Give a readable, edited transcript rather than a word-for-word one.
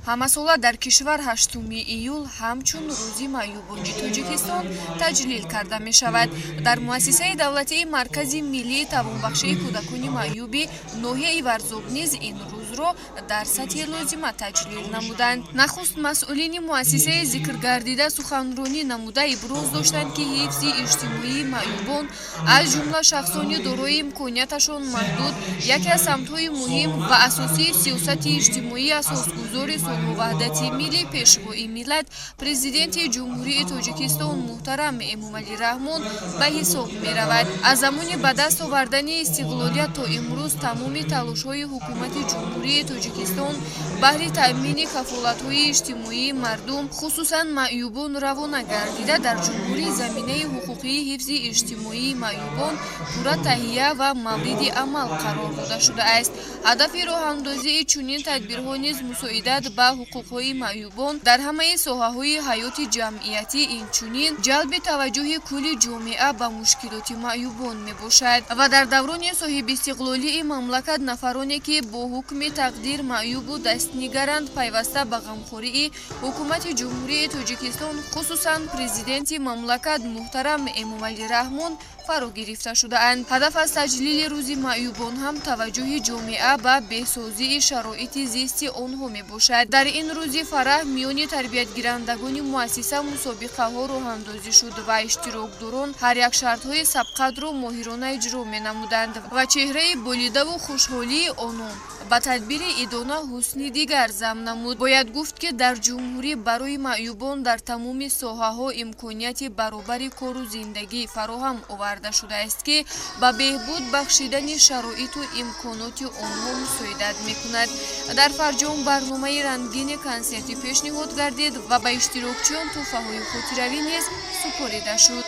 Ҳамасола дар кишвар 8 июл ҳамчун Рӯзи маъюбони Тоҷикистон таҷлил карда мешавад. Дар муассисаи давлатии Маркази миллии тавонбахшии кӯдакони маъюби ноҳияи Варзоб низ ин рӯзро дар сатҳи лозима таҷлил намуданд. Нахуст масъулини муассисаи зикргардида суханронӣ намуда, иброз доштанд, ки ҳифзи иҷтимоии маъюбон, аз ҷумла шахсони дорои имконияташон маҳдуд, яке аз самтҳои муҳим ва асосии сиёсати иҷтимоии Асосгузори сулҳу ваҳдати миллӣ, Пешвои миллат, Президенти Ҷумҳурии Тоҷикистон муҳтарам Эмомалӣ Раҳмон ба ҳисоб меравад. Аз замони ба даст овардани истиқлолият то имрӯз тамоми талошҳои Ҳукумати Ҷумҳурии Тоҷикистон баҳри таъмини кафолатҳои иҷтимоии мардум, хусусан маъюбон, равона гардида, дар ҷумҳурӣ заминаи ҳуқуқии ҳифзи иҷтимоии маъюбон пурра таҳия ва мавриди амал қарор дода шудааст. Ҳадафи роҳандозии чунин тадбирҳо низ мусоидат ба ҳуқуқҳои маъюбон дар ҳамаи соҳаҳои ҳаёти ҷамъиятӣ, инчунин ҷалби таваҷҷӯҳи кулли ҷомеа ба мушкилоти маъюбон мебошад. Ва дар даврони соҳибистиқлолии мамлакат нафароне, ки бо ҳукми тақдир маъюбу дастнигаранд, пайваста ба ғамхории Ҳукумати Ҷумҳурии Тоҷикистон, хусусан Президенти мамлакат муҳтарам Эмомалӣ Раҳмон фаро гирифта шудаанд. Ҳадаф аз таҷлили Рӯзи маъюбон ҳам таваҷҷӯҳи ҷомеа ба беҳсозии шароити зисти онҳо мебошад. Дар ин рӯзи фараҳ миёни тарбиятгирандагони муассиса мусобиқаҳо роҳандозӣ шуд ва иштирокдорон ҳар як шартҳои сабқатро моҳирона иҷро менамуданд ва чеҳраи болидаву хушҳолии онон ба тадбири идона ҳусни дигар зам намуд. Бояд гуфт, ки дар ҷумҳурӣ барои маъюбон дар тамоми соҳаҳо имконияти баробари кору зиндагӣ фароҳам оварда шудааст, ки ба беҳбуд бахшидани шароиту имконоти онҳо мусоидат мекунад. Дар фарҷом барномаи рангини консертӣ пешниҳод гардид ва ба иштирокчиён тӯҳфаҳои хотиравӣ низ супорида шуд.